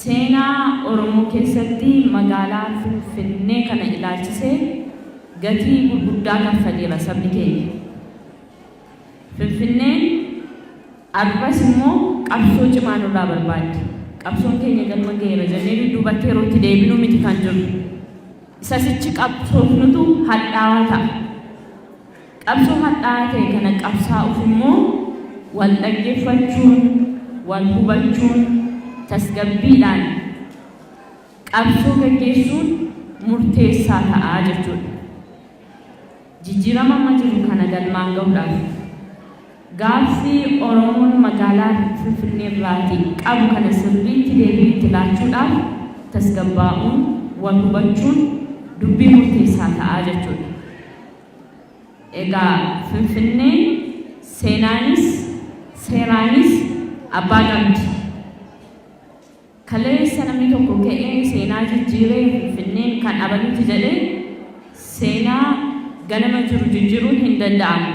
Seenaa Oromoo keessatti magaalaa Finfinnee kana ilaalchisee gatii gurguddaa kaffaleera sabni keenya. Finfinneen arras immoo qabsoo cimaa nurraa barbaaddi. Qabsoon keenya galma ga'eera jennee dudduubatti yeroo itti deebinuu miti kan jiru. Isa sichi qabsoofnutu hadhaawaa ta'a. Qabsoo hadhaa'aa ta'e kana qabsaa'uuf immoo wal dhaggeeffachuun, wal hubachuun, tasgabbiidhaan qabsoo gaggeessuun murteessaa ta'a jechuudha. Jijjiirama amma jiru kana galmaan gahuudhaaf gaaffii Oromoon magaalaa Finfinnee irraatii qabu kana sirriitti deebii itti laachuudhaaf tasgabbaa'uun, wal hubachuun dubbii murteessaa ta'a jechuudha. Egaa Finfinneen seenaanis seeraanis abbaa qabdi. Kaleessa namni tokko ka'ee seenaa jijjiiree Finfinneen kan abaluuti jedhee seenaa ganama jiru jijjiiruun hin danda'amu.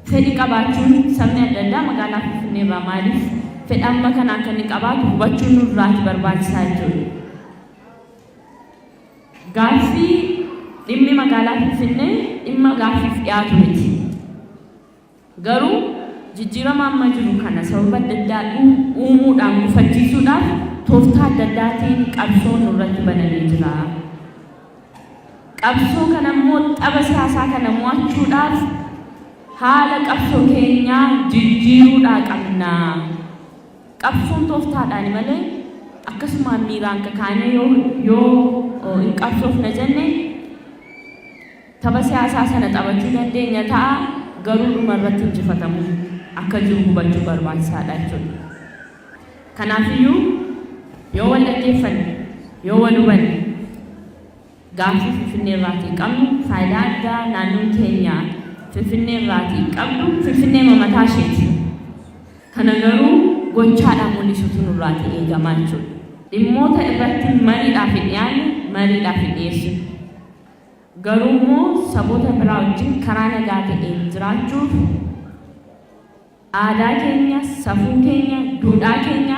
Fedhi qabaachuun sabni adda addaa magaalaa Finfinnee irraa maaliif fedha amma kana akka inni qabaatu hubachuun nurraati barbaachisaa jechuudha. Gaaffii dhimmi magaalaa Finfinnee dhimma gaaffiif dhiyaatu miti. Garuu jijjiirama amma jiru kana sababa adda addaa uumuudhaan gufachiisuudhaaf tooftaa adda addaatiin qabsoon nurratti banamee jira. Qabsoo kana immoo tapha siyaasaa kana mo'achuudhaaf haala qabsoo keenyaa jijjiiruudhaa qabna. Qabsoon tooftaadhaani malee akkasumaan miiraan kakaanee yoo hin qabsoofna jenne tapha siyaasaa sana taphachuu dandeenya ta'a, garuu dhuma irratti injifatamuu akka jiru hubachuu barbaachisaadha jechuudha. Kanaafiyyuu yoo wal dhaggeeffanne, yoo wal hubanne, gaaffii Finfinnee irraatii qabnu, faayidaa addaa naannoon keenya Finfinnee irraatii qabdu Finfinneema mataa isheeti. Kana garuu gochaadhaan mul'isuutu nurraatii eegamaa jechuudha. Dhimmoota irratti mariidhaaf hin dhiyaanne mariidhaaf hin dhiyeessinu. Garuu immoo saboota biraa wajjin karaa nagaa ta'een jiraachuuf aadaa keenya, safuu keenya, duudhaa keenya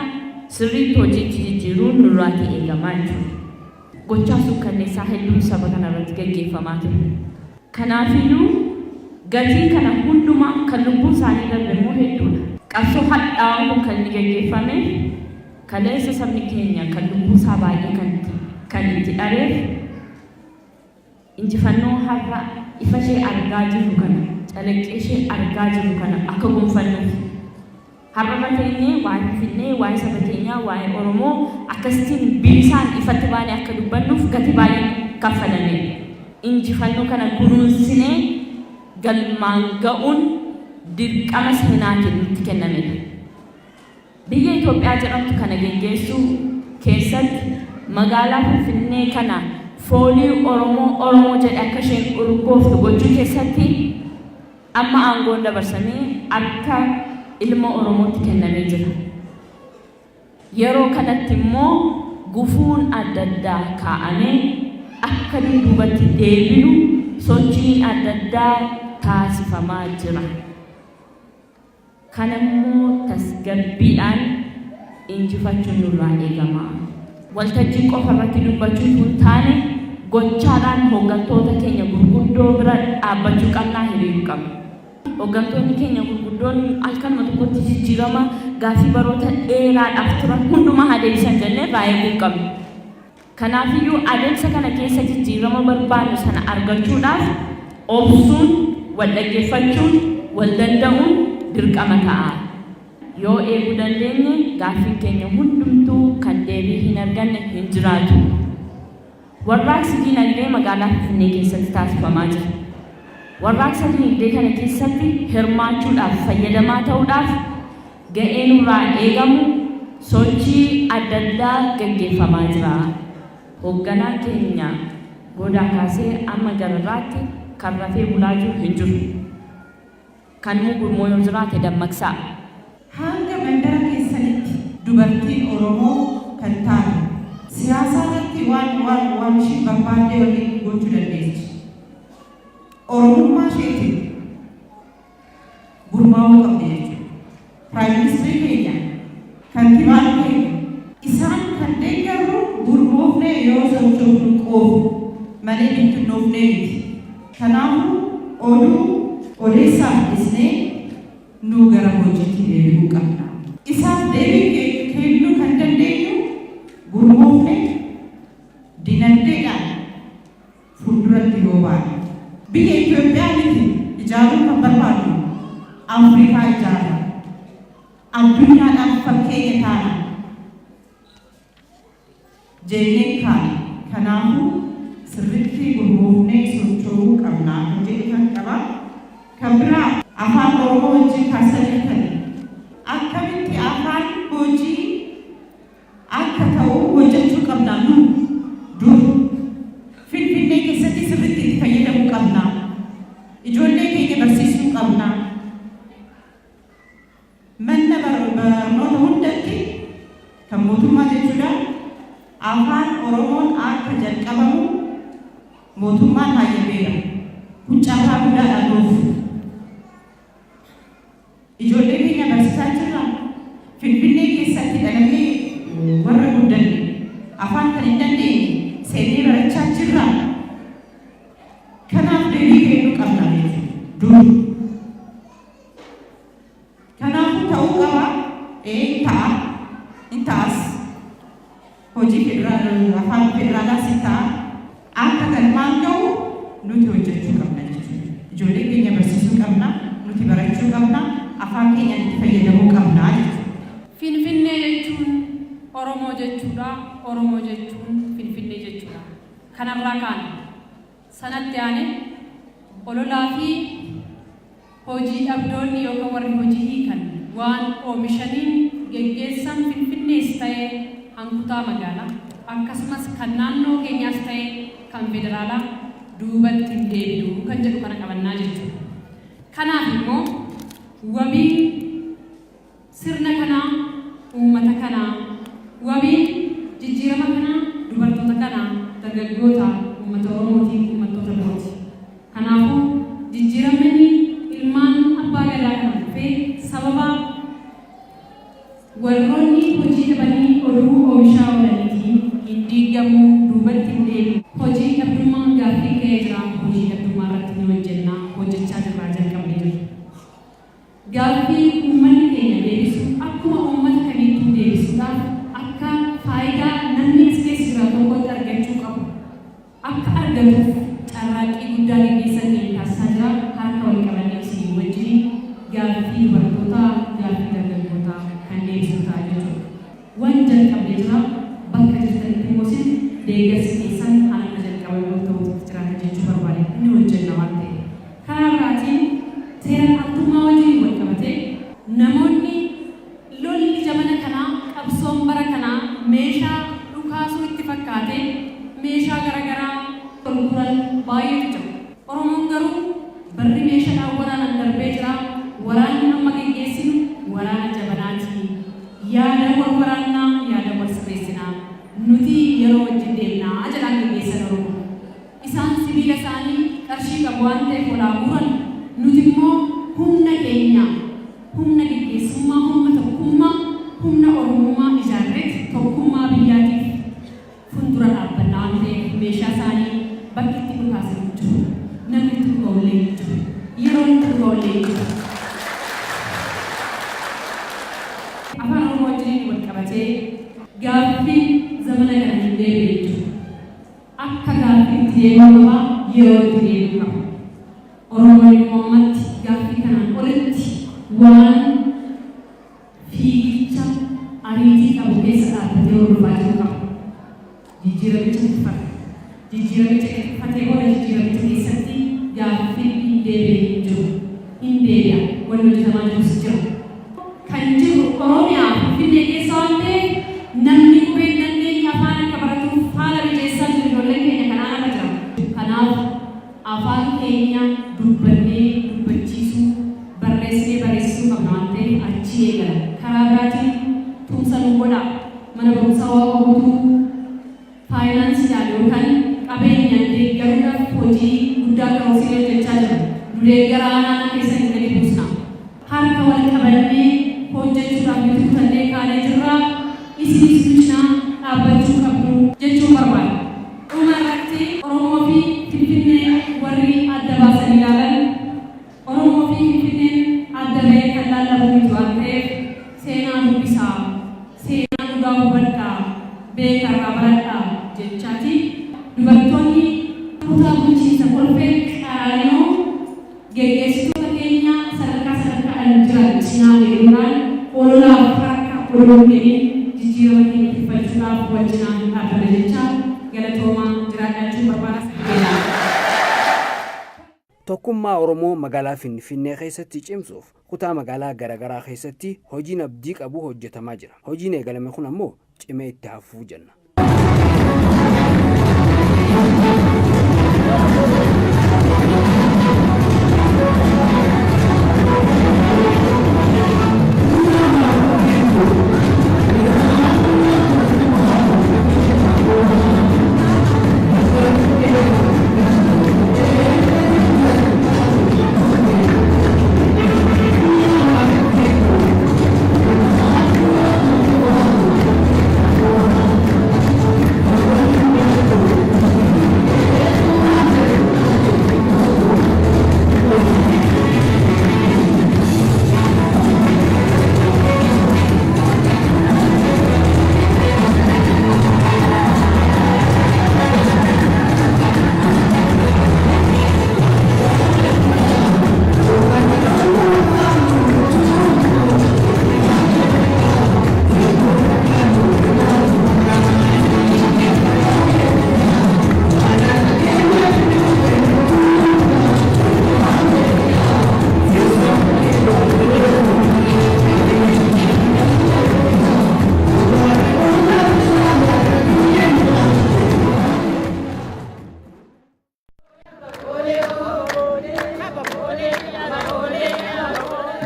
sirriitti hojiitti jijjiiruun nurraatii eegamaa jechuudha. Gochaa suukkanneessaa hedduun saba kana irratti gaggeeffamaa ture. Kanaafiyyuu gatii kana hundumaa kan lubbuun isaanii darbe immoo hedduudha. Qabsoo hadhaawaan kun kan inni gaggeeffameef kaleessa sabni keenya kan lubbuu isaa baay'ee kan itti dhabeef injifannoo har'a ifa ishee argaa jirru kana, calaqqee ishee argaa jirru kana akka gonfannuuf. Har'a irra teenyee waa'ee Finfinnee, waa'ee saba keenyaa, waa'ee Oromoo akkasittiin bilisaan ifatti baanee akka dubbannuuf gatii baay'een kaffalameera. Injifannoo kana kunuunsinee galmaan ga'uun dirqama seenaatiin nutti kennamedha. Biyya Itoophiyaa jedhamtu kana geggeessuu keessatti magaalaa Finfinnee kana foolii Oromoo Oromoo jedhe akka isheen urgooftu gochuu keessatti amma aangoon dabarsamee harka ilma Oromootti kennamee jira. Yeroo kanatti immoo gufuun adda addaa kaa'amee akka dudduubatti deebinu sochiin adda addaa taasifamaa jira. Kanammoo tasgabbiidhaan injifachuun nurraa eegama. Waltajjii qofa irratti dubbachuu utuu hin taane gochaadhaan hooggantoota keenya gurguddoo bira dhaabbachuu qabna, hiriiruu qabna. Hooggantoonni keenya gurguddoon halkanuma tokkotti jijjiirama gaaffii baroota dheeraadhaaf turan hundumaa haa deebisan jennee irraa eeguu hin qabnu. Kanaafiyyuu adeemsa kana keessa jijjiirama barbaannu sana argachuudhaaf obsuun, wal dhaggeeffachuun, wal danda'uun dirqama ta'a. Yoo eeguu dandeenye gaaffiin keenya hundumtuu kan deebii hin arganne hin jiraatu. Warraaqsi diinagdee magaalaa Finfinnee keessatti taasifamaa jira. Warraaqsa diinagdee kana keessatti hirmaachuudhaaf, fayyadamaa ta'uudhaaf ga'ee nurraa eegamu sochii adda addaa gaggeeffamaa jira. Hoogganaan keenya goodaa kaasee amma gararraatti kan rafee bulaa jiru hin jiru. Kan mugu immoo yoo jiraate dammaqsaa. Hanga mandara keessanitti dubartiin Oromoo kan taate siyaasaa irratti waan waan waan ishiin barbaaddee waliin gochuu dandeessi. Oromummaa isheetiin gurmaa'uu qabdi jechuudha. Prime Minister keenya, kantibaan keenya isaan dhufnee miti. Kanaafuu oduu odeessaaf dhiisnee nuu gara hojiitti deebi'uu qabna. Isaaf deebii kennuu kan dandeenyu gurmoofne dinagdeedhaan fuulduratti yoo baane. Biyya Itoophiyaa miti ijaaruu kan barbaadnu, Afrikaa ijaarra. Addunyaadhaaf fakkeenya taana jennee kaane. Kanaafuu sirriitti gurmoofnee socho'uu qabna kan jedhu kan qaba. Kan biraa Afaan Oromoo wajjin kaasanii jirtani. Akkamitti afaan hojii akka ta'u hojjechuu qabna nu dur. Finfinnee keessatti sirriitti itti fayyadamuu qabna. Ijoollee keenya barsiisuu qabna. Manna barnoota hundatti kan mootummaa jechuudha Afaan Oromoon akka jalqabamu mootummaan hayyameera. Kun carraa guddaadha nuuf. Ijoollee keenya barsiisaa jirra. Finfinnee keessatti dhalannee warra guddanne afaan kan hin dandeenye seennee barachaa jirra. Kanaaf deebii kennuu qabna jechuudha dur. Kanaafuu ta'uu qaba, ee hin ta'a, hin ta'as. Hojii afaan federaalaas hin ta'a. Akka galmaan gahu nuti hojjechuu qabna jechuudha. Ijoollee keenya barsiisuu qabna, nuti barachuu qabna, afaan keenyaan itti fayyadamuu qabna jechuudha. Finfinnee jechuun Oromoo jechuudha, Oromoo jechuun Finfinnee jechuudha. Kanarraa kaana. Sanatti aanee ololaa fi hojii dhabdoonni yookaan warri hojii hiikan waan oomishaniin geggeessan Finfinnees ta'e hankutaa magaalaa akkasumas kan naannoo keenyaas ta'e kan federaalaa duubatti hin deebinu kan jedhu kana qabannaa jechuudha. Kanaaf immoo wabiin sirna kanaa uummata kanaa, wabiin jijjiirama kanaa dubartoota kanaa, dargaggoota, uummata Oromootiif uummattoota birooti. Kanaafuu jijjiiramni ilmaan abbaa gadaa kana dhufee sababa warroonni hojii dhabanii oduu oomishaa oolaniitiin hin diigamu, duubatti hin deebi'u. Hojii dhabdummaan gaaffii ka'ee jira, hojii dhabdummaa irratti ni hojjenna, hojjechaa jirraa jalqabnee jirra. Gaaffii uummanni keenya deebisu akkuma uummata kamiittuu deebisuudhaaf akka faayidaa namni as keessa jiraatu tokkotti argachuu qabu akka argatuuf carraaqqii guddaa geggeessan keenya taasisaa jira. Harka wal qabannee isinii wajjiniin gaaffii dubartootaa, gaaffii dargaggootaa kan deebisnu ta'a jechuudha. Waan jalqabne jira, bakka jirtanitti immoo isin deeggarsi keessan kan amma jalqabame ol ta'uutu itti jiraata jechuu barbaade. Ni hojjenna waan ta'eef. Karaa biraatiin seeran altummaa wajjiniin wal qabatee namoonni lolli jamana kanaa, qabsoon bara kanaa meeshaa dhukaasuu itti fakkaatee meeshaa gara garaa ol guuran baay'eetu jira. Oromoon garuu barri meeshadhaan waraanan darbee jira. Waraanni amma geggeessinu waraana jabanaati. Yaadaan wal waraanna, yaadaan wal sirreessina. Nuti yeroo wajjin deemna jedhaan geggeessan Oromoo. Isaan sibiila isaanii qarshii qabu waan ta'eef ol haa guuran, nuti immoo humna keenya, humna geggeessummaa, humna tokkummaa, humna Oromummaa ijaarreet tokkummaa biyyaatiif fundura dhaabbanna waan ta'eef meeshaa isaanii bakki itti dhukaasan hin jiru. Namni itti dhuka'ullee hin jiru. Yeroon itti dhuka'ullee hin jiru. Afaan Oromoo wajjiniin wal qabatee gaaffiin zamana kana hin deebine hin jiru. Akka gaaffiitti deebi'uu qaba, yeroo itti deebi'uu qaba. Oromoon immoo ammatti gaaffii kanaan olitti waan fiigicha ariitii qabu keessa dhaabbatee hordofaa jiru qaba. Jijjiiramicha tuffata. Jijjiiramicha erga tuffatee booda jijjiiramicha keessatti gaaffiin hin deebine hin jiru. Hin deebi'a. Wanni hojjetamaa jirus jira. Kan jirru Oromiyaa Finfinnee keessa waan ta'eef namni qubee hin dandeenye afaan akka baratuuf haala mijeessaa jiru ijoolleen keenya kanaan irra jira. Kanaaf afaan keenya dubbannee dubbachiisuu, barreessinee barreessisuu qabna waan ta'eef achii eegala. Karaa biraatiin tumsa nuu godhaa. Mana barumsaa Waaqoo Guutuu faayinaansiidhaan yookaan qabeenyaan deeggaruudhaaf hojii guddaa karoorsinee hojjechaa jirra. Nu deeggaraa aanaa keessaniin gadi buusna. Harka wal qabannee hojjechuudhaaf nuti kutannee kaanee jirra. Isinis nu cinaa dhaabbachuu qabdu jechuun barbaada. Dhuma irratti Oromoo fi Finfinnee Beekaa irraa baradhaa jechaati dubartoonni kutaa bulchiinsa Kolfee Qaraaniyoo geggeessitoota keenya sadarkaa sadarkaadhaan jiran cinaa hiriiruudhaan ololaaf harka odoo hin kennin jijjiirama keenya tikfachuudhaaf wal cinaa dhaabbanna jechaa galatoomaa jiraadhaa jechuun barbaada. Sagalee. Tokkummaa Oromoo magaalaa Finfinnee keessatti cimsuuf kutaa magaalaa garaagaraa keessatti hojiin abdii qabu hojjetamaa jira. Hojiin eegalame kun ammoo cimee itti hafuu jenna.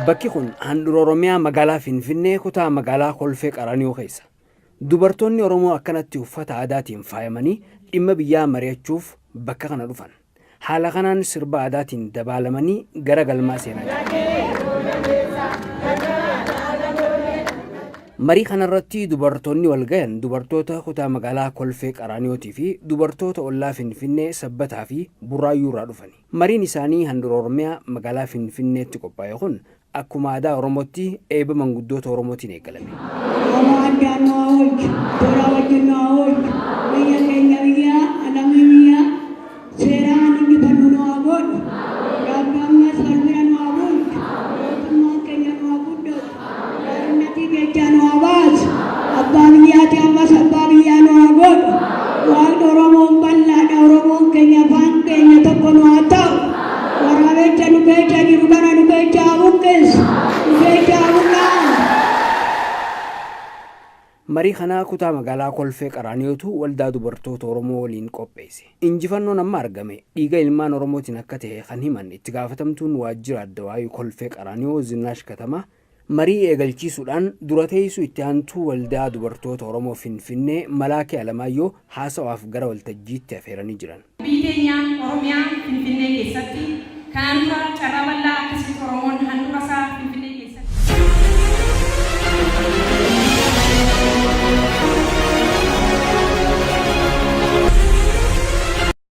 Bakki kun handhuura Oromiyaa magaalaa Finfinnee kutaa magaalaa Kolfee Qaraaniyoo keessa. Dubartoonni Oromoo akkanatti uffata aadaatiin faayamanii dhimma biyyaa mari'achuuf bakka kana dhufan. Haala kanaan sirba aadaatiin dabaalamanii gara galmaa seenaa jiru. Marii kanarratti dubartoonni wal gayan dubartoota kutaa magaalaa Kolfee Qaraaniyootii fi dubartoota ollaa Finfinnee Sabbataa fi Burraayyuu irraa dhufani. Mariin isaanii handhuura Oromiyaa magaalaa Finfinneetti qophaa'e kun akkuma aadaa Oromootti eebba manguddoota Oromootiin eegalame. Oromoo addaan nu haa oolchu, tola wajjin nu haa oolchu, biyya keenya biyya alamii biyya seeraan injifannu nu haa godhu, Rabbi ammas wal bira nu haa bulchu, mootummaan keenya nu haa guddatu, barinnatii keessaa nu haa baasu, abbaa biyyaati ammas abbaa biyyaa nu haa godhu, waaqni Oromoon bal'aadha, Oromoon keenya afaan keenya tokko nu haa ta'u, waraabecha nu keessa jiru kana nu keessa haa buqqisu, nu keessa haa buqqa'u. Marii kanaa kutaa magaalaa Kolfee Qaraaniyootu waldaa dubartoota Oromoo waliin qopheesse. Injifannoon amma argame dhiiga ilmaan Oromootiin akka ta'e kan himan itti gaafatamtuun waajjira Addawaayii Kolfee Qaraaniyoo Zinnaash Katamaa marii eegalchiisuudhaan dura teessuu itti aantuu waldaa dubartoota Oromoo Finfinnee Malaakee Alamaayyoo haasawaaf gara waltajjiitti afeeranii jiran. Biyyi teenya Oromiyaa Finfinnee